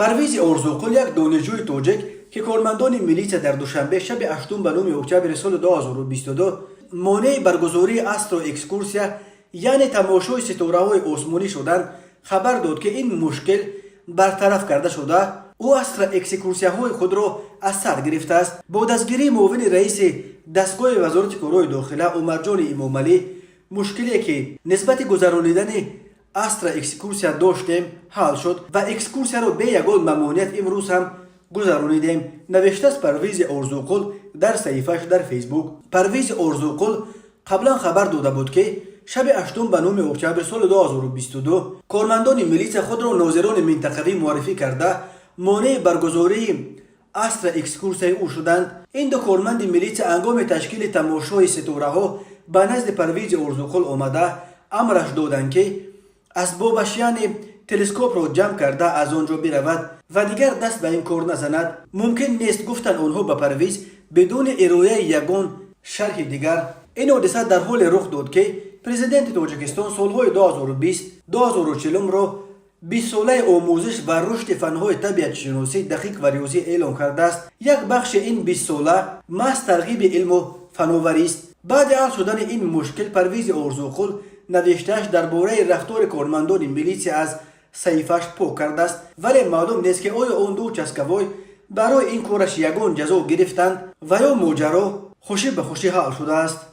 Парвизи Орзуқул, як донишҷӯи тоҷик, ки кормандони милитсия дар Душанбе шаби 8 ба 9 октябри соли 2022 монеи баргузории астроэкскурсия, яъне тамошои ситораҳои осмонӣ шуданд, хабар дод, ки ин мушкил бартараф карда шуда, ӯ астроэкскурсияҳои худро аз сар гирифтааст. Бо дастгирии муовини раиси дастгоҳи Вазорати корҳои дохила Умарҷони Имомалӣ мушкиле, ки нисбати гузаронидани астроэкскурсия доштем, ҳал шуд ва экскурсияро бе ягон мамоният имрӯз ҳам гузаронидем, навиштааст Парвизи Орзуқул дар саҳифааш дар Фейсбук. Парвизи Орзуқул қаблан хабар дода буд, ки шаби 8 ба 9 октябри соли 2022 кормандони милитсия худро нозирони минтақавӣ муаррифӣ карда, монеи баргузории астроэкскурсияи ӯ шуданд. Ин ду корманди милитсия ҳангоми ташкили тамошои ситораҳо ба назди Парвизи Орзуқул омада, амраш доданд, ки асбобаш, яъне телескопро ҷамъ карда, аз он ҷо биравад ва дигар даст ба ин кор назанад. Мумкин нест, гуфтанд онҳо ба Парвиз бидуни ирояи ягон шарҳи дигар. Ин ҳодиса дар ҳоле рух дод, ки президенти Тоҷикистон солҳои 2020-2040-ро 20-солаи омӯзиш ва рушди фанҳои табиатшиносӣ, дақиқ ва риёзӣ эълон кардааст. Як бахши ин 20-сола маҳз тарғиби илму фановарист. Баъди ҳал шудани ин мушкил Парвизи Орзуқул навиштааш дар бораи рафтори кормандони милитсия аз саҳифааш пок кардааст, вале маълум нест, ки оё он ду участковой барои ин кораш ягон ҷазо гирифтанд ва ё моҷаро хушӣ ба хушӣ ҳал шудааст.